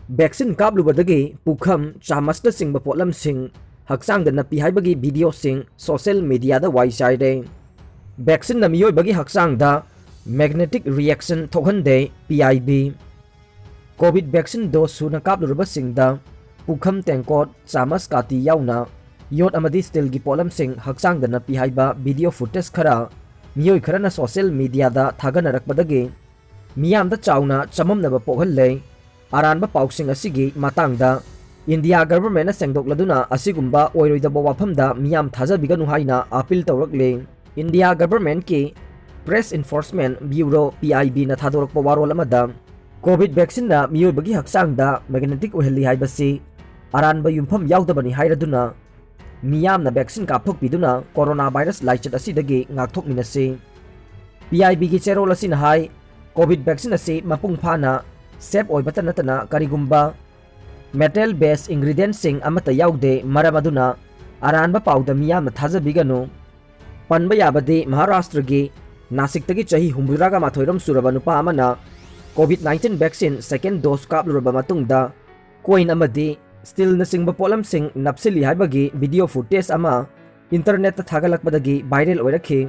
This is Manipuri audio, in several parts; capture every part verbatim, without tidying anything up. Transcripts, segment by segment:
ꯚꯦꯛꯁꯤꯟ ꯀꯥꯞꯂꯨꯕꯗꯒꯤ ꯄꯨꯈꯝ, ꯆꯥꯃꯁꯅꯆꯤꯡꯕ ꯄꯣꯠꯂꯝꯁꯤꯡ ꯍꯛꯆꯥꯡꯗ ꯅꯞꯄꯤ ꯍꯥꯏꯕꯒꯤ ꯚꯤꯗꯤꯑꯣꯁꯤꯡ ꯁꯣꯁꯤꯌꯦꯜ ꯃꯤꯗꯤꯌꯥꯗ ꯋꯥꯏ ꯆꯥꯏꯔꯦ꯫ ꯚꯦꯛꯁꯤꯟꯅ ꯃꯤꯑꯣꯏꯕꯒꯤ ꯍꯛꯆꯥꯡꯗ magnetic reaction ꯊꯣꯛꯍꯟꯗꯦ, P I B. Covid vaccine dose ꯁꯨꯅ ꯀꯥꯞꯂꯨꯔꯕꯁꯤꯡꯗ ꯄꯨꯈꯝ, ꯇꯦꯡꯀꯣꯠ, ꯆꯥꯃꯁ, ꯀꯥꯇꯤ ꯌꯥꯎꯅ ꯌꯣꯠ ꯑꯃꯗꯤ ꯁ꯭ꯇꯤꯜꯒꯤ ꯄꯣꯠꯂꯝꯁꯤꯡ ꯍꯛꯆꯥꯡꯗ ꯅꯞꯄꯤ ꯍꯥꯏꯕ ꯚꯤꯗꯤꯑꯣ ꯐꯨꯇꯦꯖ ꯈꯔ ꯃꯤꯑꯣꯏ ꯈꯔꯅ ꯁꯣꯁꯤꯌꯦꯜ ꯃꯤꯗꯤꯌꯥꯗ ꯊꯥꯒꯠꯅꯔꯛꯄꯗꯒꯤ ꯃꯤꯌꯥꯝꯗ ꯆꯥꯎꯅ ꯆꯃꯝꯅꯕ ꯄꯣꯛꯍꯜꯂꯦ꯫ ꯑꯔꯥꯟꯕ ꯄꯥꯎꯁꯤꯡ ꯑꯁꯤꯒꯤ ꯃꯇꯥꯡꯗ ꯏꯟꯗꯤꯌꯥ ꯒꯚꯔꯟꯃꯦꯟꯠꯅ ꯁꯦꯡꯗꯣꯛꯂꯗꯨꯅ ꯑꯁꯤꯒꯨꯝꯕ ꯑꯣꯏꯔꯣꯏꯗꯕ ꯋꯥꯐꯝꯗ ꯃꯤꯌꯥꯝ ꯊꯥꯖꯕꯤꯒꯅꯨ ꯍꯥꯏꯅ ꯑꯥꯄꯤꯜ ꯇꯧꯔꯛꯂꯦ꯫ ꯏꯟꯗꯤꯌꯥ ꯒꯚꯔꯟꯃꯦꯟꯠꯀꯤ press information bureau, P I ꯕꯤꯅ ꯊꯥꯗꯣꯔꯛꯄ ꯋꯥꯔꯣꯜ ꯑꯃꯗ, ꯀꯣꯚꯤꯗ ꯚꯦꯛꯁꯤꯟꯅ ꯃꯤꯑꯣꯏꯕꯒꯤ ꯍꯛꯆꯥꯡꯗ magnetic ꯑꯣꯏꯍꯜꯂꯤ ꯍꯥꯏꯕꯁꯤ ꯑꯔꯥꯟꯕ ꯌꯨꯝꯐꯝ ꯌꯥꯎꯗꯕꯅꯤ ꯍꯥꯏꯔꯗꯨꯅ, ꯃꯤꯌꯥꯝꯅ ꯚꯦꯛꯁꯤꯟ ꯀꯥꯞꯊꯣꯛꯄꯤꯗꯨꯅ ꯀꯣꯔꯣꯅꯥ ꯚꯥꯏꯔꯁ ꯂꯥꯏꯆꯠ ꯑꯁꯤꯗꯒꯤ ꯉꯥꯛꯊꯣꯛꯃꯤꯟꯅꯁꯤ꯫ ꯄꯤ ꯑꯥꯏ ꯕꯤꯒꯤ ꯆꯦꯔꯣꯜ ꯑꯁꯤꯅ ꯍꯥꯏ, ꯀꯣꯚꯤꯗ ꯚꯦꯛꯁꯤꯟ ꯑꯁꯤ ꯃꯄꯨꯡ ꯐꯥꯅ ꯁꯦꯐ ꯑꯣꯏꯕꯇ ꯅꯠꯇꯅ ꯀꯔꯤꯒꯨꯝꯕ metal based ingredientꯁꯤꯡ ꯑꯃꯠꯇ ꯌꯥꯎꯗꯦ, ꯃꯔꯝ ꯑꯗꯨꯅ ꯑꯔꯥꯟꯕ ꯄꯥꯎꯗ ꯃꯤꯌꯥꯝꯅ ꯊꯥꯖꯕꯤꯒꯅꯨ꯫ ꯄꯟꯕ ꯌꯥꯕꯗꯤ ꯃꯍꯥꯔꯥꯁꯇ꯭ꯔꯒꯤ ꯅꯥꯁꯤꯛꯇꯒꯤ ꯆꯍꯤ ꯍꯨꯝꯐꯨꯇꯔꯥꯒ ꯃꯥꯊꯣꯏꯔꯣꯝ ꯁꯨꯔꯕ ꯅꯨꯄꯥ ꯑꯃꯅ ꯀꯣꯚꯤꯗ ꯅꯥꯏꯟꯇꯤꯟ ꯚꯦꯛꯁꯤꯟ ꯁꯦꯀꯦꯟ ꯗꯣꯁ ꯀꯥꯞꯂꯨꯔꯕ ꯃꯇꯨꯡꯗ ꯀꯣꯏꯟ ꯑꯃꯗꯤ ꯁ꯭ꯇꯤꯜꯅꯆꯤꯡꯕ ꯄꯣꯠꯂꯝꯁꯤꯡ ꯅꯞꯁꯤꯜꯂꯤ ꯍꯥꯏꯕꯒꯤ ꯚꯤꯗꯤꯑꯣ ꯐꯨꯇꯦꯖ ꯑꯃ ꯏꯟꯇꯔꯅꯦꯠꯇ ꯊꯥꯒꯠꯂꯛꯄꯗꯒꯤ ꯚꯥꯏꯔꯦꯜ ꯑꯣꯏꯔꯛꯈꯤ꯫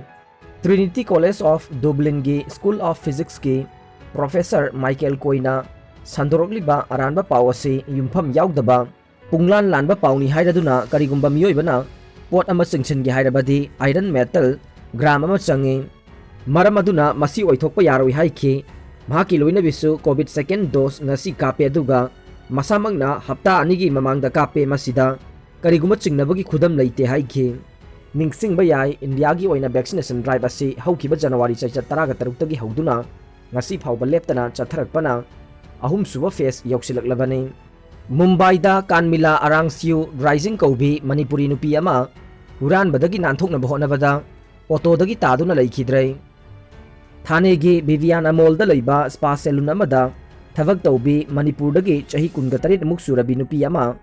Trinity College of Dublinꯒꯤ School of Physicsꯀꯤ ꯄ꯭ꯔꯣꯐꯦꯁꯔ ꯃꯥꯏꯀꯦꯜ ꯀꯣꯏꯅ ꯁꯟꯗꯣꯔꯛꯂꯤꯕ ꯑꯔꯥꯟꯕ ꯄꯥꯎ ꯑꯁꯤ ꯌꯨꯝꯐꯝ ꯌꯥꯎꯗꯕ, ꯄꯨꯡꯂꯥꯟ ꯂꯥꯟꯕ ꯄꯥꯎꯅꯤ ꯍꯥꯏꯔꯗꯨꯅ ꯀꯔꯤꯒꯨꯝꯕ ꯃꯤꯑꯣꯏꯕꯅ ꯄꯣꯠ ꯑꯃ ꯆꯤꯡꯁꯤꯟꯒꯦ ꯍꯥꯏꯔꯕꯗꯤ iron metal gram ꯑꯃ ꯆꯪꯏ꯫ ꯃꯔꯝ ꯑꯗꯨꯅ ꯃꯁꯤ ꯑꯣꯏꯊꯣꯛꯄ ꯌꯥꯔꯣꯏ ꯍꯥꯏꯈꯤ꯫ ꯃꯍꯥꯛꯀꯤ ꯂꯣꯏꯅꯕꯤꯁꯨ ꯀꯣꯚꯤꯗ ꯁꯦꯀꯦꯟ ꯗꯣꯁ ꯉꯁꯤ ꯀꯥꯞꯄꯦ, ꯑꯗꯨꯒ ꯃꯁꯥꯃꯛꯅ ꯍꯞꯇꯥ ꯑꯅꯤꯒꯤ ꯃꯃꯥꯡꯗ ꯀꯥꯞꯄꯦ, ꯃꯁꯤꯗ ꯀꯔꯤꯒꯨꯝꯕ ꯆꯤꯡꯅꯕꯒꯤ ꯈꯨꯗꯝ ꯂꯩꯇꯦ ꯍꯥꯏꯈꯤ꯫ ꯅꯤꯡꯁꯤꯡꯕ ꯌꯥꯏ, ꯏꯟꯗꯤꯌꯥꯒꯤ ꯑꯣꯏꯅ vaccination drive ꯑꯁꯤ ꯍꯧꯈꯤꯕ ꯖꯅꯋꯥꯔꯤ ꯆꯩꯆꯠ ꯇꯔꯥꯒ ꯇꯔꯨꯛꯇꯒꯤ ꯍꯧꯗꯨꯅ ꯉꯁꯤ ꯐꯥꯎꯕ ꯂꯦꯞꯇꯅ ꯆꯠꯊꯔꯛꯄꯅ ꯑꯍꯨꯝꯁꯨꯕ phase ꯌꯧꯁꯤꯜꯂꯛꯂꯕꯅꯤ꯫ ꯃꯨꯝꯕꯥꯏꯗ ꯀꯥꯟꯃꯤꯂꯥ ꯑꯔꯥꯡꯁꯤꯌꯨ ꯔꯥꯏꯖꯤꯡ ꯀꯧꯕꯤ ꯃꯅꯤꯄꯨꯔꯤ ꯅꯨꯄꯤ ꯑꯃ ꯍꯨꯔꯥꯟꯕꯗꯒꯤ ꯅꯥꯟꯊꯣꯛꯅꯕ ꯍꯣꯠꯅꯕꯗ ꯑꯣꯇꯣꯗꯒꯤ ꯇꯥꯗꯨꯅ ꯂꯩꯈꯤꯗ꯭ꯔꯦ꯫ ꯊꯥꯅꯦꯒꯤ ꯚꯤꯚꯤꯌꯥꯅꯥ ꯃꯣꯜꯗ ꯂꯩꯕ spa salon ꯑꯃꯗ ꯊꯕꯛ ꯇꯧꯕꯤ ꯃꯅꯤꯄꯨꯔꯗꯒꯤ ꯆꯍꯤ ꯀꯨꯟꯒ ꯇꯔꯦꯠ ꯃꯨꯛ ꯁꯨꯔꯕꯤ ꯅꯨꯄꯤ ꯑꯃ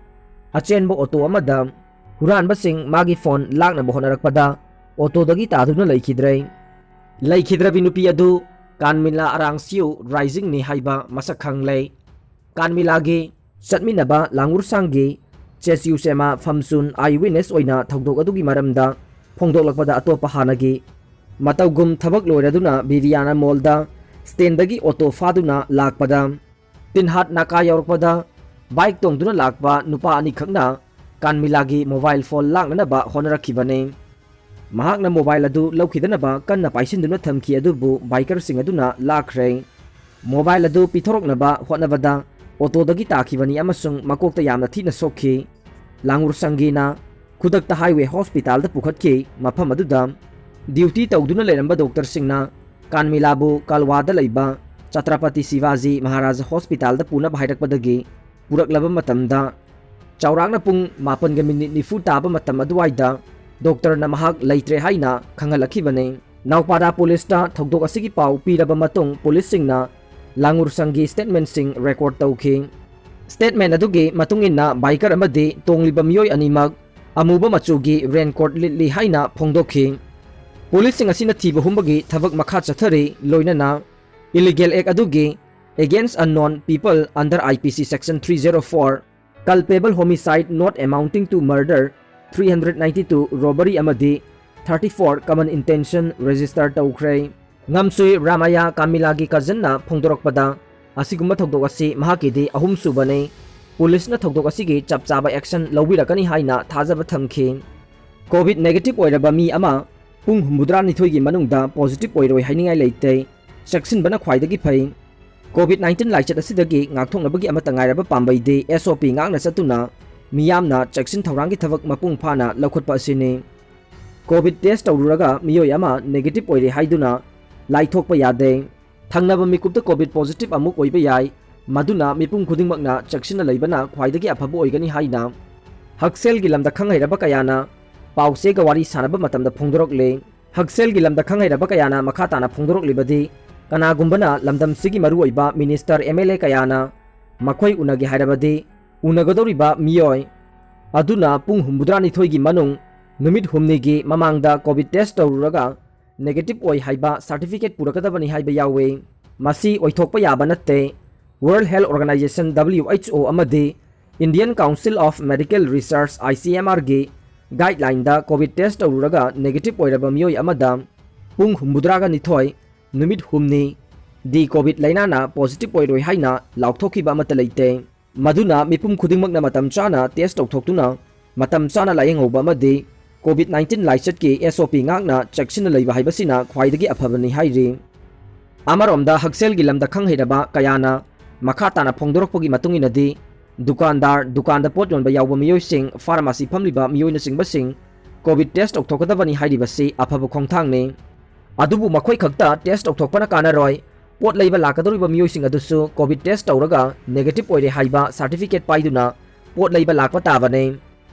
ꯑꯆꯦꯟꯕ ꯑꯣꯇꯣ ꯑꯃꯗ ꯍꯨꯔꯥꯟꯕꯁꯤꯡ ꯃꯥꯒꯤ ꯐꯣꯟ ꯂꯥꯛꯅꯕ ꯍꯣꯠꯅꯔꯛꯄꯗ ꯑꯣꯇꯣꯗꯒꯤ ꯇꯥꯗꯨꯅ ꯂꯩꯈꯤꯗ꯭ꯔꯦ꯫ ꯂꯩꯈꯤꯗ꯭ꯔꯕꯤ ꯅꯨꯄꯤ ꯑꯗꯨ ꯀꯥꯟꯃꯤꯂꯥ ꯑꯔꯥꯡꯁꯤꯌꯨ ꯔꯥꯏꯖꯤꯡꯅꯤ ꯍꯥꯏꯕ ꯃꯁꯛ ꯈꯪꯂꯦ꯫ ꯀꯥꯟꯃꯤꯂꯥꯒꯤ ꯆꯠꯃꯤꯟꯅꯕ ꯂꯥꯡꯉꯨꯔꯁꯥꯡꯒꯤ ꯆꯦꯆꯤꯌꯨꯁꯦꯃꯥ ꯐꯝꯆꯨꯟ ꯑꯥꯏ ꯋꯤꯠꯅꯦꯁ ꯑꯣꯏꯅ ꯊꯧꯗꯣꯛ ꯑꯗꯨꯒꯤ ꯃꯔꯝꯗ ꯐꯣꯡꯗꯣꯛꯂꯛꯄꯗ, ꯑꯇꯣꯞꯄ ꯍꯥꯟꯅꯒꯤ ꯃꯇꯧꯒꯨꯝ ꯊꯕꯛ ꯂꯣꯏꯔꯗꯨꯅ ꯕꯤꯕꯤꯌꯥꯅꯥ ꯃꯣꯜꯗ ꯁ꯭ꯇꯦꯟꯗꯒꯤ ꯑꯣꯇꯣ ꯐꯥꯗꯨꯅ ꯂꯥꯛꯄꯗ, ꯇꯤꯟꯍꯥꯠ ꯅꯥꯀꯥ ꯌꯧꯔꯛꯄꯗ ꯕꯥꯏꯛ ꯇꯣꯡꯗꯨꯅ ꯂꯥꯛꯄ ꯅꯨꯄꯥ ꯑꯅꯤꯈꯛꯅ ꯀꯥꯟꯃꯤꯂꯥꯒꯤ ꯃꯣꯕꯥꯏꯜ ꯐꯣꯟ ꯂꯥꯛꯅꯅꯕ ꯍꯣꯠꯅꯔꯛꯈꯤꯕꯅꯤ꯫ ꯃꯍꯥꯛꯅ ꯃꯣꯕꯥꯏꯜ ꯑꯗꯨ ꯂꯧꯈꯤꯗꯅꯕ ꯀꯟꯅ ꯄꯥꯏꯁꯤꯟꯗꯨꯅ ꯊꯝꯈꯤ, ꯑꯗꯨꯕꯨ ꯕꯥꯏꯀꯔꯁꯤꯡ ꯑꯗꯨꯅ ꯂꯥꯛꯈ꯭ꯔꯦ꯫ ꯃꯣꯕꯥꯏꯜ ꯑꯗꯨ ꯄꯤꯊꯣꯔꯛꯅꯕ ꯍꯣꯠꯅꯕꯗ ꯑꯣꯇꯣꯗꯒꯤ ꯇꯥꯈꯤꯕꯅꯤ ꯑꯃꯁꯨꯡ ꯃꯀꯣꯛꯇ ꯌꯥꯝꯅ ꯊꯤꯅ ꯁꯣꯛꯈꯤ꯫ ꯂꯥꯡꯉꯨꯔꯁꯪꯒꯤꯅ ꯈꯨꯗꯛꯇ ꯍꯥꯏꯋꯦ ꯍꯣꯁꯄꯤꯇꯥꯜꯗ ꯄꯨꯈꯠꯈꯤ꯫ ꯃꯐꯝ ꯑꯗꯨꯗ ꯗ꯭ꯌꯨꯇꯤ ꯇꯧꯗꯨꯅ ꯂꯩꯔꯝꯕ ꯗꯣꯛꯇꯔꯁꯤꯡꯅ ꯀꯥꯟꯃꯤꯂꯥꯕꯨ ꯀꯜꯋꯥꯗ ꯂꯩꯕ ꯆꯇ꯭ꯔꯄꯇꯤ ꯁꯤꯚꯥꯖꯤ ꯃꯍꯥꯔꯥꯖ ꯍꯣꯁꯄꯤꯇꯥꯜꯗ ꯄꯨꯅꯕ ꯍꯥꯏꯔꯛꯄꯗꯒꯤ ꯄꯨꯔꯛꯂꯕ ꯃꯇꯝꯗ, ꯆꯥꯎꯔꯥꯛꯅ ꯄꯨꯡ ꯃꯥꯄꯟꯒ ꯃꯤꯅꯤꯠ ꯅꯤꯐꯨ ꯇꯥꯕ ꯃꯇꯝ ꯑꯗꯨꯋꯥꯏꯗ ꯗꯣꯛꯇꯔꯅ ꯃꯍꯥꯛ ꯂꯩꯇ꯭ꯔꯦ ꯍꯥꯏꯅ ꯈꯪꯍꯜꯂꯛꯈꯤꯕꯅꯤ꯫ ꯅꯥꯎꯄꯥꯔꯥ ꯄꯨꯂꯤꯁꯇ ꯊꯧꯗꯣꯛ ꯑꯁꯤꯒꯤ ꯄꯥꯎ ꯄꯤꯔꯕ ꯃꯇꯨꯡ, ꯄꯨꯂꯤꯁꯁꯤꯡꯅ ꯂꯥꯡꯉꯨꯔꯁꯪꯒꯤ ꯁ꯭ꯇꯦꯠꯃꯦꯟꯠꯁꯤꯡ ꯔꯦꯀꯣꯔꯗ ꯇꯧꯈꯤ꯫ ꯁ꯭ꯇꯦꯠꯃꯦꯟꯠ ꯑꯗꯨꯒꯤ ꯃꯇꯨꯡ ꯏꯟꯅ, ꯕꯥꯏꯀꯔ ꯑꯃꯗꯤ ꯇꯣꯡꯂꯤꯕ ꯃꯤꯑꯣꯏ ꯑꯅꯤꯃꯛ ꯑꯃꯨꯕ ꯃꯆꯨꯒꯤ ꯔꯦꯟꯀꯣꯠ ꯂꯤꯠꯂꯤ ꯍꯥꯏꯅ ꯐꯣꯡꯗꯣꯛꯈꯤ꯫ ꯄꯨꯂꯤꯁꯁꯤꯡ ꯑꯁꯤꯅ ꯊꯤꯕ ꯍꯨꯝꯕꯒꯤ ꯊꯕꯛ ꯃꯈꯥ ꯆꯠꯊꯔꯤ, ꯂꯣꯏꯅꯅ ꯏꯂꯤꯒꯦꯜ ꯑꯦꯛ ꯑꯗꯨꯒꯤ Against Unknown People under I P C Section three zero four, Culpable Homicide Not Amounting to Murder, three hundred ninety two Robbery ꯑꯃꯗꯤ thirty four Common Intention register ꯇꯧꯈ꯭ꯔꯦ꯫ ꯉꯝꯁꯨꯏ ꯔꯥꯃꯥꯌꯥ, ꯀꯥꯃꯤꯂꯥꯒꯤ ꯀꯖꯟꯅ ꯐꯣꯡꯗꯣꯔꯛꯄꯗ, ꯑꯁꯤꯒꯨꯝꯕ ꯊꯧꯗꯣꯛ ꯑꯁꯤ ꯃꯍꯥꯛꯀꯤꯗꯤ ꯑꯍꯨꯝꯁꯨꯕꯅꯤ꯫ ꯄꯨꯂꯤꯁꯅ ꯊꯧꯗꯣꯛ ꯑꯁꯤꯒꯤ ꯆꯞ ꯆꯥꯕ ꯑꯦꯛꯁꯟ ꯂꯧꯕꯤꯔꯛꯀꯅꯤ ꯍꯥꯏꯅ ꯊꯥꯖꯕ ꯊꯝꯈꯤ꯫ ꯀꯣꯚꯤꯗ ꯅꯦꯒꯦꯇꯤꯚ ꯑꯣꯏꯔꯕ ꯃꯤ ꯑꯃ ꯄꯨꯡ ꯍꯨꯝꯐꯨꯇꯔꯥꯅꯤꯊꯣꯏꯒꯤ ꯃꯅꯨꯡꯗ ꯄꯣꯖꯤꯇꯤꯚ ꯑꯣꯏꯔꯣꯏ ꯍꯥꯏꯅꯤꯡꯉꯥꯏ ꯂꯩꯇꯦ꯫ ꯆꯦꯛꯁꯤꯟꯕꯅ ꯈ꯭ꯋꯥꯏꯗꯒꯤ ꯐꯩ꯫ ꯀꯣꯚꯤꯗ ꯅꯥꯏꯟꯇꯤꯟ ꯂꯥꯏꯆꯠ ꯑꯁꯤꯗꯒꯤ ꯉꯥꯛꯊꯣꯛꯅꯕꯒꯤ ꯑꯃꯠꯇ ꯉꯥꯏꯔꯕ ꯄꯥꯝꯕꯩꯗꯤ ꯑꯦꯁ ꯑꯣ ꯄꯤ ꯉꯥꯛꯅ ꯆꯠꯇꯨꯅ ꯃꯤꯌꯥꯝꯅ ꯆꯦꯛꯁꯤꯟ ꯊꯧꯔꯥꯡꯒꯤ ꯊꯕꯛ ꯃꯄꯨꯡ ꯐꯥꯅ ꯂꯧꯈꯠꯄ ꯑꯁꯤꯅꯤ꯫ ꯀꯣꯚꯤꯗ ꯇꯦꯁ ꯇꯧꯔꯨꯔꯒ ꯃꯤꯑꯣꯏ ꯑꯃ ꯅꯦꯒꯦꯇꯤꯚ ꯑꯣꯏꯔꯦ ꯍꯥꯏꯗꯨꯅ ꯂꯥꯏꯊꯣꯛꯄ ꯌꯥꯗꯦ꯫ ꯊꯪꯅꯕ ꯃꯤꯀꯨꯞꯇ ꯀꯣꯚꯤꯗ ꯄꯣꯖꯤꯇꯤꯚ ꯑꯃꯨꯛ ꯑꯣꯏꯕ ꯌꯥꯏ, ꯃꯗꯨꯅ ꯃꯤꯄꯨꯝ ꯈꯨꯗꯤꯡꯃꯛꯅ ꯆꯦꯛꯁꯤꯟꯅ ꯂꯩꯕꯅ ꯈ꯭ꯋꯥꯏꯗꯒꯤ ꯑꯐꯕ ꯑꯣꯏꯒꯅꯤ ꯍꯥꯏꯅ ꯍꯛꯁꯦꯜꯒꯤ ꯂꯝꯗ ꯈꯪ ꯍꯩꯔꯕ ꯀꯌꯥꯅ ꯄꯥꯎꯆꯦꯒ ꯋꯥꯔꯤ ꯁꯥꯅꯕ ꯃꯇꯝꯗ ꯐꯣꯡꯗꯣꯔꯛꯂꯤ꯫ ꯍꯛꯁꯦꯜꯒꯤ ꯂꯝꯗ ꯈꯪ ꯍꯩꯔꯕ ꯀꯌꯥꯅ ꯃꯈꯥ ꯇꯥꯅ ꯐꯣꯡꯗꯣꯔꯛꯂꯤꯕꯗꯤ, ꯀꯅꯥꯒꯨꯝꯕꯅ ꯂꯝꯗꯝꯁꯤꯒꯤ ꯃꯔꯨꯑꯣꯏꯕ ꯃꯤꯅꯤꯁꯇꯔ, ꯑꯦꯝ ꯑꯦꯜ ꯑꯦ ꯀꯌꯥꯅ ꯃꯈꯣꯏ ꯎꯅꯒꯦ ꯍꯥꯏꯔꯕꯗꯤ, ꯎꯅꯒꯗꯧꯔꯤꯕ ꯃꯤꯑꯣꯏ ꯑꯗꯨꯅ ꯄꯨꯡ ꯍꯨꯝꯐꯨꯇꯔꯥꯅꯤꯊꯣꯏꯒꯤ ꯃꯅꯨꯡ ꯅꯨꯃꯤꯠ ꯍꯨꯝꯅꯤꯒꯤ ꯃꯃꯥꯡꯗ ꯀꯣꯚꯤꯗ ꯇꯦꯁ ꯇꯧꯔꯨꯔꯒ ꯅꯦꯒꯦꯇꯤꯚ ꯑꯣꯏ ꯍꯥꯏꯕ ꯁꯥꯔꯇꯤꯐꯤꯀꯦꯠ ꯄꯨꯔꯛꯀꯗꯕꯅꯤ ꯍꯥꯏꯕ ꯌꯥꯎꯏ꯫ ꯃꯁꯤ ꯑꯣꯏꯊꯣꯛꯄ ꯌꯥꯕ ꯅꯠꯇꯦ꯫ World Health Organization, W H O, ꯑꯃꯗꯤ Indian Council of Medical Research, I C M R ꯒꯤ guideline ꯗ COVID test ꯇꯧꯔꯨꯔꯒ negative ꯑꯣꯏꯔꯕ ꯃꯤꯑꯣꯏ ꯑꯃꯗ ꯄꯨꯡ ꯍꯨꯝꯐꯨꯇꯔꯥꯒ ꯅꯤꯊꯣꯏ, ꯅꯨꯃꯤꯠ ꯍꯨꯝꯅꯤ ꯗꯤ COVID ꯂꯥꯏꯅꯥꯅ positive ꯑꯣꯏꯔꯣꯏ ꯍꯥꯏꯅ ꯂꯥꯎꯊꯣꯛꯈꯤꯕ ꯑꯃꯠꯇ ꯂꯩꯇꯦ꯫ ꯃꯗꯨꯅ ꯃꯤꯄꯨꯝ ꯈꯨꯗꯤꯡꯃꯛꯅ ꯃꯇꯝ ꯆꯥꯅ test ꯇꯧꯊꯣꯛꯇꯨꯅ ꯃꯇꯝ ꯆꯥꯅ ꯂꯥꯌꯦꯡꯍꯧꯕ ꯑꯃꯗꯤ COVID nineteen ꯂꯥꯏꯆꯠꯀꯤ S O P ꯉꯥꯛꯅ ꯆꯦꯛꯁꯤꯟꯅ ꯂꯩꯕ ꯍꯥꯏꯕꯁꯤꯅ ꯈ꯭ꯋꯥꯏꯗꯒꯤ ꯑꯐꯕꯅꯤ ꯍꯥꯏꯔꯤ꯫ ꯑꯃꯔꯣꯝꯗ ꯍꯛꯁꯦꯜꯒꯤ ꯂꯝꯗ ꯈꯪꯍꯩꯔꯕ ꯀꯌꯥꯅ ꯃꯈꯥ ꯇꯥꯅ ꯐꯣꯡꯗꯣꯔꯛꯄꯒꯤ ꯃꯇꯨꯡ ꯏꯟꯅꯗꯤ, ꯗꯨꯀꯥꯟꯗꯥꯔ, ꯗꯨꯀꯥꯟꯗ ꯄꯣꯠ ꯌꯣꯟꯕ ꯌꯥꯎꯕ ꯃꯤꯑꯣꯏꯁꯤꯡ, pharmacy ꯐꯝꯂꯤꯕ ꯃꯤꯑꯣꯏꯅꯆꯤꯡꯕꯁꯤꯡ COVID test ꯇꯧꯊꯣꯛꯀꯗꯕꯅꯤ ꯍꯥꯏꯔꯤꯕꯁꯤ ꯑꯐꯕ ꯈꯣꯡꯊꯥꯡꯅꯤ꯫ ꯑꯗꯨꯕꯨ ꯃꯈꯣꯏ ꯈꯛꯇ test ꯇꯧꯊꯣꯛꯄꯅ ꯀꯥꯟꯅꯔꯣꯏ꯫ ꯄꯣꯠ ꯂꯩꯕ ꯂꯥꯛꯀꯗꯧꯔꯤꯕ ꯃꯤꯑꯣꯏꯁꯤꯡ ꯑꯗꯨꯁꯨ COVID test ꯇꯧꯔꯒ negative ꯑꯣꯏꯔꯦ ꯍꯥꯏꯕ certificate ꯄꯥꯏꯗꯨꯅ ꯄꯣꯠ ꯂꯩꯕ ꯂꯥꯛꯄ ꯇꯥꯕꯅꯤ꯫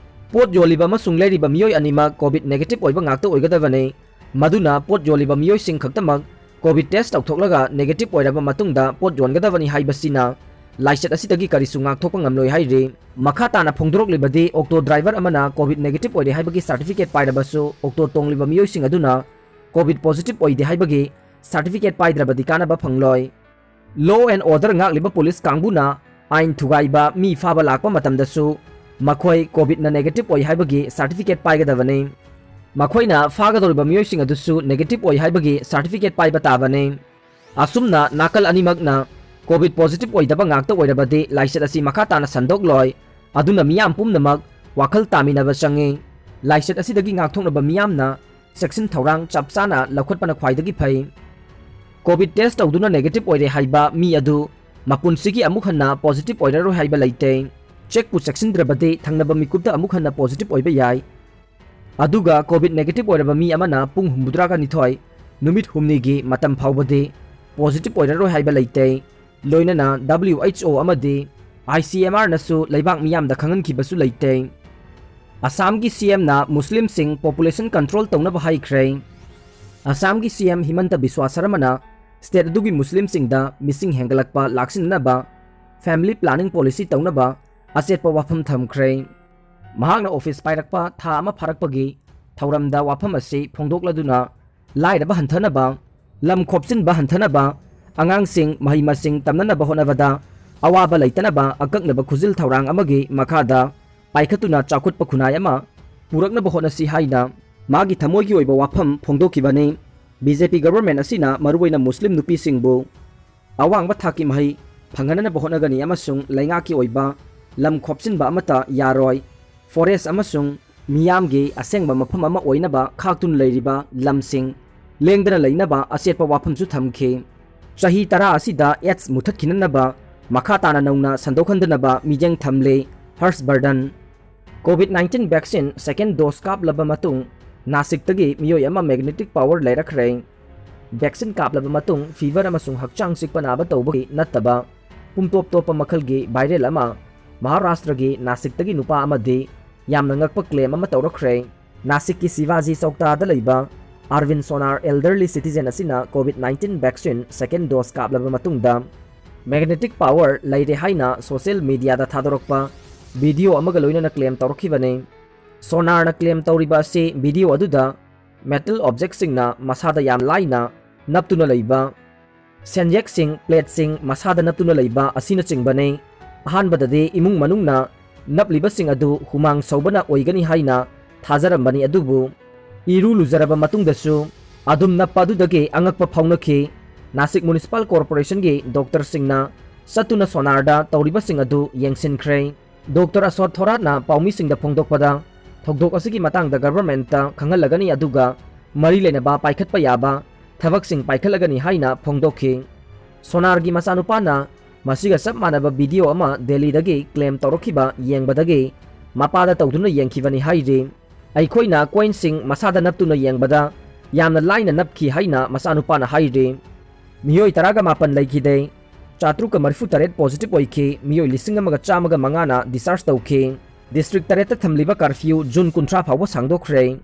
ꯄꯣꯠ ꯌꯣꯜꯂꯤꯕ ꯑꯃꯁꯨꯡ ꯂꯩꯔꯤꯕ ꯃꯤꯑꯣꯏ ꯑꯅꯤꯃꯛ COVID negative ꯑꯣꯏꯕ ꯉꯥꯛꯇ ꯑꯣꯏꯒꯗꯕꯅꯤ꯫ ꯃꯗꯨꯅ ꯄꯣꯠ ꯌꯣꯜꯂꯤꯕ ꯃꯤꯑꯣꯏꯁꯤꯡ ꯈꯛꯇꯃꯛ COVID test ꯇꯧꯊꯣꯛꯂꯒ negative ꯑꯣꯏꯔꯕ ꯃꯇꯨꯡꯗ ꯄꯣꯠ ꯌꯣꯟꯒꯗꯕꯅꯤ ꯍꯥꯏꯕꯁꯤꯅ ꯂꯥꯏꯆꯠ ꯑꯁꯤꯗꯒꯤ ꯀꯔꯤꯁꯨ ꯉꯥꯛꯊꯣꯛꯄ ꯉꯝꯂꯣꯏ ꯍꯥꯏꯔꯤ꯫ ꯃꯈꯥ ꯇꯥꯅ ꯐꯣꯡꯗꯣꯔꯛꯂꯤꯕꯗꯤ, auto driver ꯑꯃꯅ COVID negative ꯑꯣꯏꯔꯦ ꯍꯥꯏꯕꯒꯤ certificate ꯄꯥꯏꯔꯕꯁꯨ auto ꯇꯣꯡꯂꯤꯕ ꯃꯤꯑꯣꯏꯁꯤꯡ ꯑꯗꯨꯅ COVID positive ꯑꯣꯏꯗꯦ ꯍꯥꯏꯕꯒꯤ certificate ꯄꯥꯏꯗ꯭ꯔꯕꯗꯤ ꯀꯥꯟꯅꯕ ꯐꯪꯂꯣꯏ꯫ Law and order ꯉꯥꯛꯂꯤꯕ ꯄꯨꯂꯤꯁ ꯀꯥꯡꯕꯨꯅ ꯑꯥꯏꯟ ꯊꯨꯒꯥꯏꯕ ꯃꯤ ꯐꯥꯕ ꯂꯥꯛꯄ ꯃꯇꯝꯗꯁꯨ ꯃꯈꯣꯏ COVID ꯅ negative ꯑꯣꯏ ꯍꯥꯏꯕꯒꯤ certificate ꯄꯥꯏꯒꯗꯕꯅꯤ꯫ ꯃꯈꯣꯏꯅ ꯐꯥꯒꯗꯧꯔꯤꯕ ꯃꯤꯑꯣꯏꯁꯤꯡ ꯑꯗꯨꯁꯨ negative ꯑꯣꯏ ꯍꯥꯏꯕꯒꯤ certificate ꯄꯥꯏꯕ ꯇꯥꯕꯅꯤ꯫ ꯑꯁꯨꯝꯅ ꯅꯥꯀꯜ ꯑꯅꯤꯃꯛꯅ COVID positive ꯑꯣꯏꯗꯕ ꯉꯥꯛꯇ ꯑꯣꯏꯔꯕꯗꯤ ꯂꯥꯏꯆꯠ ꯑꯁꯤ ꯃꯈꯥ ꯇꯥꯅ ꯁꯟꯗꯣꯛꯂꯣꯏ꯫ ꯑꯗꯨꯅ ꯃꯤꯌꯥꯝ ꯄꯨꯝꯅꯃꯛ ꯋꯥꯈꯜ ꯇꯥꯃꯤꯟꯅꯕ ꯆꯪꯏ꯫ ꯂꯥꯏꯆꯠ ꯑꯁꯤꯗꯒꯤ ꯉꯥꯛꯊꯣꯛꯅꯕ ꯃꯤꯌꯥꯝꯅ ꯆꯦꯛꯁꯤꯟ ꯊꯧꯔꯥꯡ ꯆꯞ ꯆꯥꯅ ꯂꯧꯈꯠꯄꯅ ꯈ꯭ꯋꯥꯏꯗꯒꯤ ꯐꯩ꯫ COVID test ꯇꯧꯗꯨꯅ negative ꯑꯣꯏꯔꯦ ꯍꯥꯏꯕ ꯃꯤ ꯑꯗꯨ ꯃꯄꯨꯟꯁꯤꯒꯤ ꯑꯃꯨꯛ ꯍꯟꯅ positive ꯑꯣꯏꯔꯔꯣꯏ ꯍꯥꯏꯕ ꯂꯩꯇꯦ꯫ Check ꯄꯨ ꯆꯦꯛꯁꯤꯟꯗ꯭ꯔꯕꯗꯤ ꯊꯪꯅꯕ ꯃꯤꯀꯨꯞꯇ ꯑꯃꯨꯛ ꯍꯟꯅ positive ꯑꯣꯏꯕ ꯌꯥꯏ꯫ ꯑꯗꯨꯒ COVID negative ꯑꯣꯏꯔꯕ ꯃꯤ ꯑꯃꯅ ꯄꯨꯡ ꯍꯨꯝꯐꯨꯇꯔꯥꯒ ꯅꯤꯊꯣꯏ, ꯅꯨꯃꯤꯠ ꯍꯨꯝꯅꯤꯒꯤ ꯃꯇꯝ ꯐꯥꯎꯕꯗꯤ positive ꯑꯣꯏꯔꯔꯣꯏ ꯍꯥꯏꯕ ꯂꯩꯇꯦ꯫ ꯂꯣꯏꯅꯅ W H O ꯑꯃꯗꯤ I C M R ꯅꯁꯨ ꯂꯩꯕꯥꯛ ꯃꯤꯌꯥꯝꯗ ꯈꯪꯍꯟꯈꯤꯕꯁꯨ ꯂꯩꯇꯦ꯫ ꯑꯁꯥꯝꯒꯤ C M ꯅ ꯃꯨꯁꯂꯤꯝꯁꯤꯡ population control ꯇꯧꯅꯕ ꯍꯥꯏꯈ꯭ꯔꯦ꯫ ꯑꯁꯥꯝꯒꯤ C M ꯍꯤꯃꯟꯇ ꯕꯤꯁ꯭ꯋꯥ ꯁꯔꯃꯅ state ꯑꯗꯨꯒꯤ ꯃꯨꯁꯂꯤꯝꯁꯤꯡꯗ ꯃꯤꯁꯤꯡ ꯍꯦꯟꯒꯠꯂꯛꯄ ꯂꯥꯛꯁꯤꯟꯅꯅꯕ family planning policy ꯇꯧꯅꯕ ꯑꯆꯦꯠꯄ ꯋꯥꯐꯝ ꯊꯝꯈ꯭ꯔꯦ꯫ ꯃꯍꯥꯛꯅ office ꯄꯥꯏꯔꯛꯄ ꯊꯥ ꯑꯃ ꯐꯥꯔꯛꯄꯒꯤ ꯊꯧꯔꯝꯗ ꯋꯥꯐꯝ ꯑꯁꯤ ꯐꯣꯡꯗꯣꯛꯂꯗꯨꯅ ꯂꯥꯏꯔꯕ ꯍꯟꯊꯅꯕ, ꯂꯝ ꯈꯣꯞꯆꯤꯟꯕ ꯍꯟꯊꯅꯕ ꯑꯉꯥꯡꯁꯤꯡ ꯃꯍꯩ ꯃꯁꯤꯡ ꯇꯝꯅꯅꯕ ꯍꯣꯠꯅꯕꯗ ꯑꯋꯥꯕ ꯂꯩꯇꯅꯕ ꯑꯀꯛꯅꯕ ꯈꯨꯖꯤꯜ ꯊꯧꯔꯥꯡ ꯑꯃꯒꯤ ꯃꯈꯥꯗ ꯄꯥꯏꯈꯠꯇꯨꯅ ꯆꯥꯎꯈꯠꯄ ꯈꯨꯟꯅꯥꯏ ꯑꯃ ꯄꯨꯔꯛꯅꯕ ꯍꯣꯠꯅꯁꯤ ꯍꯥꯏꯅ ꯃꯥꯒꯤ ꯊꯃꯣꯏꯒꯤ ꯑꯣꯏꯕ ꯋꯥꯐꯝ ꯐꯣꯡꯗꯣꯛꯈꯤꯕꯅꯤ꯫ ꯕꯤ ꯖꯦ ꯄꯤ ꯒꯚꯔꯟꯃꯦꯟꯠ ꯑꯁꯤꯅ ꯃꯔꯨꯑꯣꯏꯅ ꯃꯨꯁꯂꯤꯝ ꯅꯨꯄꯤꯁꯤꯡꯕꯨ ꯑꯋꯥꯡꯕ ꯊꯥꯛꯀꯤ ꯃꯍꯩ ꯐꯪꯍꯟꯅꯅꯕ ꯍꯣꯠꯅꯒꯅꯤ ꯑꯃꯁꯨꯡ ꯂꯩꯉꯥꯛꯀꯤ ꯑꯣꯏꯕ ꯂꯝ ꯈꯣꯞꯆꯤꯟꯕ ꯑꯃꯠꯇ ꯌꯥꯔꯣꯏ꯫ ꯐꯣꯔꯦꯁ ꯑꯃꯁꯨꯡ ꯃꯤꯌꯥꯝꯒꯤ ꯑꯁꯦꯡꯕ ꯃꯐꯝ ꯑꯃ ꯑꯣꯏꯅꯕ ꯈꯥꯛꯇꯨꯅ ꯂꯩꯔꯤꯕ ꯂꯝꯁꯤꯡ ꯂꯦꯡꯗꯅ ꯂꯩꯅꯕ ꯑꯆꯦꯠꯄ ꯋꯥꯐꯝꯁꯨ ꯊꯝꯈꯤ꯫ ꯆꯍꯤ ꯇꯔꯥ ꯑꯁꯤꯗ ꯑꯦꯗꯁ ꯃꯨꯊꯠꯈꯤꯅꯅꯕ ꯃꯈꯥ ꯇꯥꯅ ꯅꯧꯅ ꯁꯟꯗꯣꯛꯍꯟꯗꯅꯕ ꯃꯤꯠꯌꯦꯡ ꯊꯝꯂꯤ ꯍꯔꯁ ꯕꯔꯗꯟ꯫ ꯀꯣꯚꯤꯗ ꯅꯥꯏꯟꯇꯤꯟ ꯚꯦꯛꯁꯤꯟ ꯁꯦꯀꯦꯟ ꯗꯣꯁ ꯀꯥꯞꯂꯕ ꯃꯇꯨꯡ ꯅꯥꯁꯤꯛꯇꯒꯤ ꯃꯤꯑꯣꯏ ꯑꯃ ꯃꯦꯒꯅꯦꯇꯤꯛ ꯄꯥꯋꯔ ꯂꯩꯔꯛꯈ꯭ꯔꯦ꯫ ꯚꯦꯛꯁꯤꯟ ꯀꯥꯞꯂꯕ ꯃꯇꯨꯡ ꯐꯤꯚꯔ ꯑꯃꯁꯨꯡ ꯍꯛꯆꯥꯡ ꯆꯤꯛꯄ ꯅꯥꯕ ꯇꯧꯕꯒꯤ ꯅꯠꯇꯕ ꯄꯨꯝꯇꯣꯞ ꯇꯣꯞꯄ ꯃꯈꯜꯒꯤ ꯚꯥꯏꯔꯦꯜ ꯑꯃ ꯃꯍꯥꯔꯥꯁꯇ꯭ꯔꯒꯤ ꯅꯥꯁꯤꯛꯇꯒꯤ ꯅꯨꯄꯥ ꯑꯃꯗꯤ ꯌꯥꯝꯅ ꯉꯛꯄ ꯀ꯭ꯂꯦꯝ ꯑꯃ ꯇꯧꯔꯛꯈ꯭ꯔꯦ꯫ ꯅꯥꯁꯤꯛꯀꯤ ꯁꯤꯚꯥꯖꯤ ꯆꯧꯛꯇꯥꯗ ꯂꯩꯕ ꯑꯥꯔꯚꯤꯟ ꯁꯣꯅꯥꯔ ꯑꯦꯜꯗꯔꯂꯤ ꯁꯤꯇꯤꯖꯦꯟ ꯑꯁꯤꯅ ꯀꯣꯚꯤꯗ ꯅꯥꯏꯟꯇꯤꯟ ꯚꯦꯛꯁꯤꯟ ꯁꯦꯀꯦꯟ ꯗꯣꯁ ꯀꯥꯞꯂꯕ ꯃꯇꯨꯡꯗ ꯃꯦꯒꯅꯦꯇꯤꯛ ꯄꯥꯋꯔ ꯂꯩꯔꯦ ꯍꯥꯏꯅ ꯁꯣꯁꯤꯌꯦꯜ ꯃꯤꯗꯤꯌꯥꯗ ꯊꯥꯗꯣꯔꯛꯄ ꯚꯤꯗꯤꯑꯣ ꯑꯃꯒ ꯂꯣꯏꯅꯅ ꯀ꯭ꯂꯦꯝ ꯇꯧꯔꯛꯈꯤꯕꯅꯤ꯫ ꯁꯣꯅꯥꯔꯅ ꯀ꯭ꯂꯦꯝ ꯇꯧꯔꯤꯕ ꯑꯁꯤ ꯚꯤꯗꯤꯑꯣ ꯑꯗꯨꯗ ꯃꯦꯇꯜ ꯑꯣꯕꯖꯦꯛꯁꯤꯡꯅ ꯃꯁꯥꯗ ꯌꯥꯝ ꯂꯥꯏꯅ ꯅꯞꯇꯨꯅ ꯂꯩꯕ, ꯁꯦꯟꯌꯦꯛꯁꯤꯡ, ꯄ꯭ꯂꯦꯠꯁꯤꯡ ꯃꯁꯥꯗ ꯅꯞꯇꯨꯅ ꯂꯩꯕ ꯑꯁꯤꯅꯆꯤꯡꯕꯅꯤ꯫ ꯑꯍꯥꯟꯕꯗꯗꯤ ꯏꯃꯨꯡ ꯃꯅꯨꯡꯅ ꯅꯞꯂꯤꯕꯁꯤꯡ ꯑꯗꯨ ꯍꯨꯃꯥꯡ ꯁꯧꯕꯅ ꯑꯣꯏꯒꯅꯤ ꯍꯥꯏꯅ ꯊꯥꯖꯔꯝꯕꯅꯤ, ꯑꯗꯨꯕꯨ ꯏꯔꯨ ꯂꯨꯖꯔꯕ ꯃꯇꯨꯡꯗꯁꯨ ꯑꯗꯨꯝ ꯅꯞꯄ ꯑꯗꯨꯗꯒꯤ ꯑꯉꯛꯄ ꯐꯥꯎꯅꯈꯤ꯫ ꯅꯥꯁꯤꯛ ꯃ꯭ꯌꯨꯅꯤꯁꯤꯄꯥꯜ ꯀꯣꯔꯄꯣꯔꯦꯁꯟꯒꯤ ꯗꯣꯛꯇꯔꯁꯤꯡꯅ ꯆꯠꯇꯨꯅ ꯁꯣꯅꯥꯔꯗ ꯇꯧꯔꯤꯕꯁꯤꯡ ꯑꯗꯨ ꯌꯦꯡꯁꯤꯟꯈ꯭ꯔꯦ꯫ ꯗꯣꯛꯇꯔ ꯑꯁꯣꯠ ꯊꯣꯔꯥꯠꯅ ꯄꯥꯎꯃꯤꯁꯤꯡꯗ ꯐꯣꯡꯗꯣꯛꯄꯗ, ꯊꯧꯗꯣꯛ ꯑꯁꯤꯒꯤ ꯃꯇꯥꯡꯗ ꯒꯚꯔꯟꯃꯦꯟꯠꯇ ꯈꯪꯍꯜꯂꯒꯅꯤ, ꯑꯗꯨꯒ ꯃꯔꯤ ꯂꯩꯅꯕ ꯄꯥꯏꯈꯠꯄ ꯌꯥꯕ ꯊꯕꯛꯁꯤꯡ ꯄꯥꯏꯈꯠꯂꯒꯅꯤ ꯍꯥꯏꯅ ꯐꯣꯡꯗꯣꯛꯈꯤ꯫ ꯁꯣꯅꯥꯔꯒꯤ ꯃꯆꯥꯅꯨꯄꯥꯅ ꯃꯁꯤꯒ ꯆꯞ ꯃꯥꯟꯅꯕ ꯚꯤꯗꯤꯑꯣ ꯑꯃ ꯗꯦꯜꯂꯤꯗꯒꯤ ꯀ꯭ꯂꯦꯝ ꯇꯧꯔꯛꯈꯤꯕ ꯌꯦꯡꯕꯗꯒꯤ ꯃꯄꯥꯗ ꯇꯧꯗꯨꯅ ꯌꯦꯡꯈꯤꯕꯅꯤ ꯍꯥꯏꯔꯤ꯫ ꯑꯩꯈꯣꯏꯅ ꯀꯣꯏꯟꯁꯤꯡ ꯃꯁꯥꯗ ꯅꯞꯇꯨꯅ ꯌꯦꯡꯕꯗ ꯌꯥꯝꯅ ꯂꯥꯏꯅ ꯅꯞꯈꯤ ꯍꯥꯏꯅ ꯃꯆꯥꯅꯨꯄꯥꯅ ꯍꯥꯏꯔꯤ꯫ ꯃꯤꯑꯣꯏ ꯇꯔꯥꯒ ꯃꯥꯄꯟ ꯂꯩꯈꯤꯗꯦ꯫ ꯆꯥꯇ꯭ꯔꯨꯛꯀ ꯃꯔꯤꯐꯨ ꯇꯔꯦꯠ ꯄꯣꯖꯤꯇꯤꯚ ꯑꯣꯏꯈꯤ꯫ ꯃꯤꯑꯣꯏ ꯂꯤꯁꯤꯡ ꯑꯃꯒ ꯆꯥꯝꯃꯒ ꯃꯉꯥꯅ ꯗꯤꯁꯆꯥꯔꯖ ꯇꯧꯈꯤ꯫ ꯗꯤꯁꯇ꯭ꯔꯤꯛ ꯇꯔꯦꯠꯇ ꯊꯝꯂꯤꯕ ꯀꯔꯐ꯭ꯌꯨ ꯖꯨꯟ ꯀꯨꯟꯊ꯭ꯔꯥ ꯐꯥꯎꯕ ꯁꯥꯡꯗꯣꯛꯈ꯭ꯔꯦ꯫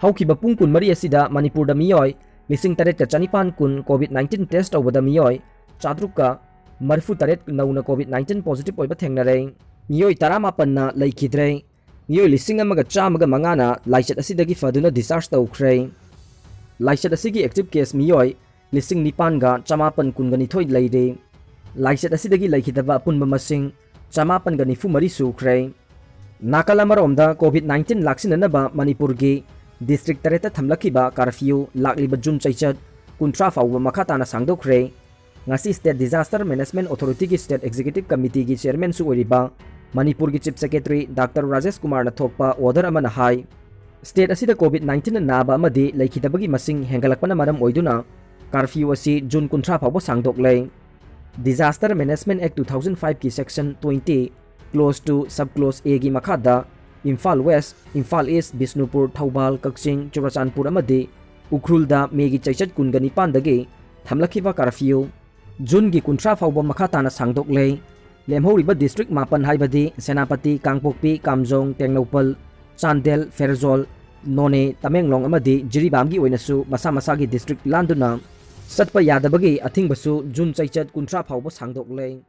ꯍꯧꯈꯤꯕ ꯄꯨꯡ ꯀꯨꯟꯃꯔꯤ ꯑꯁꯤꯗ ꯃꯅꯤꯄꯨꯔꯗ ꯃꯤꯑꯣꯏ ꯂꯤꯁꯤꯡ ꯇꯔꯦꯠꯀ ꯆꯅꯤꯄꯥꯟ ꯀꯨꯟ ꯀꯣꯚꯤꯗ ꯅꯥꯏꯟꯇꯤꯟ ꯇꯦꯁ ꯇꯧꯕꯗ ꯃꯤꯑꯣꯏ ꯆꯥꯇ꯭ꯔꯨꯛꯀ ꯃꯔꯤꯐꯨ ꯇꯔꯦꯠ ꯅꯧꯅ ꯀꯣꯚꯤꯗ ꯅꯥꯏꯟꯇꯤꯟ ꯄꯣꯖꯤꯇꯤꯚ ꯑꯣꯏꯕ ꯊꯦꯡꯅꯔꯦ꯫ ꯃꯤꯑꯣꯏ ꯇꯔꯥꯃꯥꯄꯟꯅ ꯂꯩꯈꯤꯗ꯭ꯔꯦ꯫ ꯃꯤꯑꯣꯏ ꯂꯤꯁꯤꯡ ꯑꯃꯒ ꯆꯥꯝꯃꯒ ꯃꯉꯥꯅ ꯂꯥꯏꯆꯠ ꯑꯁꯤꯗꯒꯤ ꯐꯗꯨꯅ ꯗꯤꯁꯆꯥꯔꯖ ꯇꯧꯈ꯭ꯔꯦ꯫ ꯂꯥꯏꯆꯠ ꯑꯁꯤꯒꯤ ꯑꯦꯛꯇꯤꯚ ꯀꯦꯁ ꯃꯤꯑꯣꯏ ꯂꯤꯁꯤꯡ ꯅꯤꯄꯥꯟꯒ ꯆꯃꯥꯄꯟ ꯀꯨꯟꯒ ꯅꯤꯊꯣꯏ ꯂꯩꯔꯦ꯫ ꯂꯥꯏꯆꯠ ꯑꯁꯤꯗꯒꯤ ꯂꯩꯈꯤꯗꯕ ꯑꯄꯨꯟꯕ ꯃꯁꯤꯡ ꯆꯃꯥꯄꯟꯒ ꯅꯤꯐꯨ ꯃꯔꯤ ꯁꯨꯈ꯭ꯔꯦ꯫ ꯅꯥꯀꯜ ꯑꯃꯔꯣꯝꯗ COVID nineteen ꯂꯥꯛꯁꯤꯟꯅꯅꯕ ꯃꯅꯤꯄꯨꯔꯒꯤ district ꯇꯔꯦꯠꯇ ꯊꯝꯂꯛꯈꯤꯕ curfew ꯂꯥꯛꯂꯤꯕ ꯖꯨꯟ ꯆꯩꯆꯠ ꯀꯨꯟꯊ꯭ꯔꯥ ꯐꯥꯎꯕ ꯃꯈꯥ ꯇꯥꯅ ꯁꯥꯡꯗꯣꯛꯈ꯭ꯔꯦ꯫ ꯉꯁꯤ State Disaster Management Authority ꯒꯤ State Executive Committee ꯒꯤ chairman ꯁꯨ ꯑꯣꯏꯔꯤꯕ ꯃꯅꯤꯄꯨꯔꯒꯤ Chief Secretary ꯗꯥꯛꯇꯔ ꯔꯥꯖꯦꯁ ꯀꯨꯃꯥꯔꯅ ꯊꯣꯛꯄ order ꯑꯃꯅ ꯍꯥꯏ, state ꯑꯁꯤꯗ COVID nineteen ꯅ ꯅꯥꯕ ꯑꯃꯗꯤ ꯂꯩꯈꯤꯗꯕꯒꯤ ꯃꯁꯤꯡ ꯍꯦꯟꯒꯠꯂꯛꯄꯅ ꯃꯔꯝ ꯑꯣꯏꯗꯨꯅ curfew ꯑꯁꯤ ꯖꯨꯟ ꯀꯨꯟꯊ꯭ꯔꯥ ꯐꯥꯎꯕ ꯁꯥꯡꯗꯣꯛꯂꯦ꯫ Disaster Management Act two thousand five ꯀꯤ section twenty, clause two, sub clause A ꯒꯤ ꯃꯈꯥꯗ ꯏꯝꯐꯥꯜ West, ꯏꯝꯐꯥꯜ East, ꯕꯤꯁꯅꯨꯄꯨꯔ, ꯊꯧꯕꯥꯜ, ꯀꯛꯆꯤꯡ, ꯆꯨꯔꯆꯥꯟꯄꯨꯔ ꯑꯃꯗꯤ ꯎꯈ꯭ꯔꯨꯜꯗ ꯃꯦꯒꯤ ꯆꯩꯆꯠ ꯀꯨꯟꯒ ꯅꯤꯄꯥꯟꯗꯒꯤ ꯊꯝꯂꯛꯈꯤꯕ curfew ꯖꯨꯟꯒꯤ ꯀꯨꯟꯊ꯭ꯔꯥ ꯐꯥꯎꯕ ꯃꯈꯥ ꯇꯥꯅ ꯁꯥꯡꯗꯣꯛꯂꯦ꯫ ꯂꯦꯝꯍꯧꯔꯤꯕ district ꯃꯥꯄꯟ ꯍꯥꯏꯕꯗꯤ ꯁꯦꯅꯥꯄꯇꯤ, ꯀꯥꯡꯄꯣꯛꯄꯤ, ꯀꯥꯝꯖꯣꯡ, ꯇꯦꯡꯅꯧꯄꯜ, ꯆꯥꯟꯗꯦꯜ, ꯐꯦꯔꯖꯣꯜ, ꯅꯣꯅꯦ, ꯇꯃꯦꯡꯂꯣꯡ ꯑꯃꯗꯤ ꯖꯤꯔꯤꯕꯥꯝꯒꯤ ꯑꯣꯏꯅꯁꯨ ꯃꯁꯥ ꯃꯁꯥꯒꯤ district ꯂꯥꯟꯗꯨꯅ ꯆꯠꯄ ꯌꯥꯗꯕꯒꯤ ꯑꯊꯤꯡꯕꯁꯨ ꯖꯨꯟ ꯆꯩꯆꯠ ꯀꯨꯟꯊ꯭ꯔꯥ ꯐꯥꯎꯕ ꯁꯥꯡꯗꯣꯛꯂꯦ꯫